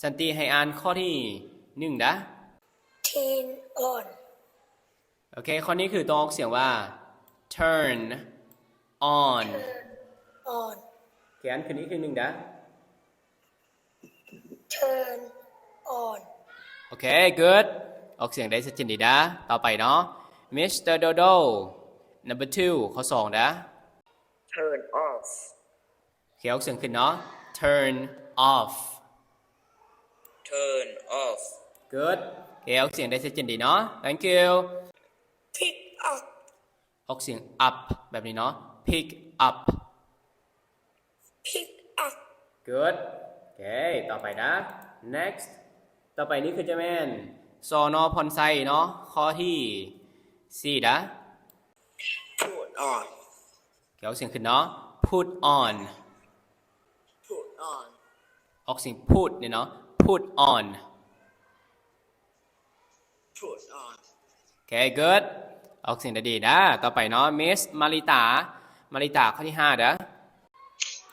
ສັນຕິໃຫ້ອ່ານຂໍ້ທີໜຶ່ງດາ. Turn on. ໂອເຄ ຂໍ້ນີ້ຄືຕ້ອງອອກສຽງວ່າ turn on. Turn on. ໂອເຄ ອ່ານຂຶ້ນອີກເທື່ອໜຶ່ງດາ. Turn on. ໂອເຄ good. ອອກສຽງໄດ້ຊັດເຈນດີດາ. ຕໍ່ໄປເນາະ Mister Dodo number two ຂໍ້ສອງດາ. Turn off. ໂອເຄ ອອກສຽງຂຶ້ນເນາະ turn off. Turn off. Good. ໂອເຄ ອອກສຽງໄດ້ຊັດເຈນດີເນາະ. Thank you. Pick up. ອອກສຽງ up ແບບນີ້ເນາະ pick up. Pick up. Good. ໂອເຄ ຕໍ່ໄປດາ. Next. ຕໍ່ໄປນີ້ຄືຈະແມ່ນ ສນ ພອນໄຊເນາະ ຂໍ້ທີສີ່ດາ. Put on. ໂອເຄ ອອກສຽງຂຶ້ນເນາະ put on. Put on. ອອກສຽງ put ນີ້ເນາະ put on. Put on. ໂອເຄ good. ອອກສຽງໄດ້ດີດາ. ຕໍ່ໄປເນາະ Miss ມາລິຕາ ມາລິຕາ ຂໍ້ທີຫ້າດາ.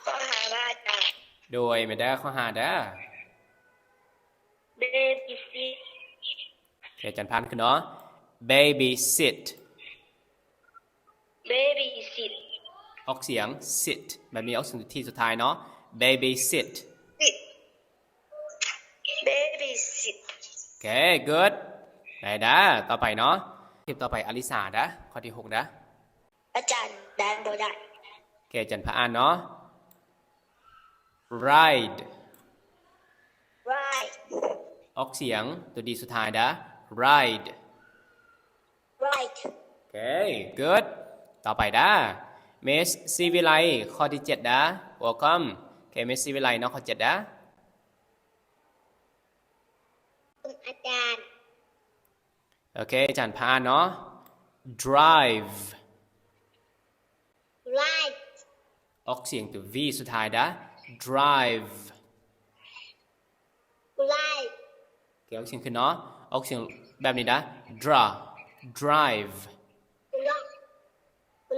ຂໍ້ຫ້າວ່າຈະ ໂດຍ ແມ່ນດາ ຂໍ້ຫ້າດາ. Babysit. ໂອເຄ ຈັນພານຂຶ້ນເນາະ babysit. Babysit. ອອກສຽງ sit ແບບນີ້ ອອກສຽງ t ສຸດທ້າຍເນາະ babysit. Sit. Babysit. ໂອເຄ good. ໄດ້ດາ. ຕໍ່ໄປເນາະ ຄລິບຕໍ່ໄປ ອາລິສາດາ ຂໍ້ທີຫົກດາ. ອາຈານ ໄດ້ບໍ່ໄດ້? ໂອເຄ ຈັນພາອ່ານເນາະ ride. Ride. ອອກສຽງຕົວ d ສຸດທ້າຍດາ ride. Ride. ໂອເຄ good. ຕໍ່ໄປດາ Miss ສີວິໄລ ຂໍ້ທີເຈັດດາ. Welcome. ໂອເຄ Miss ສີວິໄລເນາະ ຂໍ້ເຈັດດາ. ອາຈານ ໂອເຄ ອາຈານພາອ່ານເນາະ drive. Drive. ອອກສຽງຕົວ v ສຸດທ້າຍດາ drive. Drive. ໂອເຄ ອອກສຽງຂຶ້ນເນາະ ອອກສຽງແບບນີ້ດາ dra. Drive. Drive.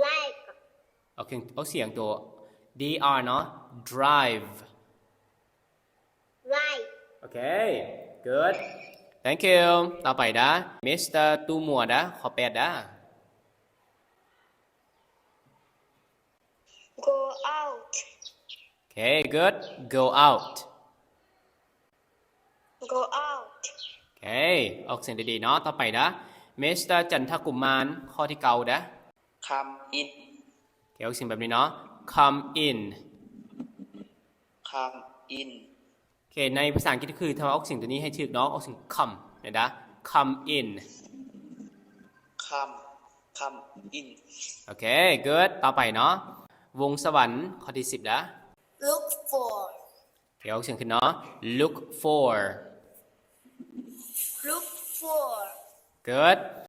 Drive. ອອກສຽງ ອອກສຽງຕົວ dr ເນາະ drive. Drive. ໂອເຄ good. Thank you. ຕໍ່ໄປດາ Mister ຕູ້ມົວດາ ຂໍ້ແປດດາ. Go out. ໂອເຄ good. Go out. Go out. ໂອເຄ ອອກສຽງໄດ້ດີເນາະ. ຕໍ່ໄປດາ Mister ຈັນທະກຸມມານ ຂໍ້ທີເກົ້າດາ. Come in. ໂອເຄ ອອກສຽງແບບນີ້ເນາະ come in. Come in. ໂອເຄ ໃນພາສາອັງກິດຄື ຖ້າວ່າອອກສຽງຕົວນີ້ໃຫ້ຖືກເນາະ ອອກສຽງ come ແມ່ນດາ come in. Come. Come in. ໂອເຄ good. ຕໍ່ໄປເນາະ ວົງສະຫວັນ ຂໍ້ທີສິບດາ. Look for. ໂອເຄ ອອກສຽງຂຶ້ນເນາະ look for. Look for. Good.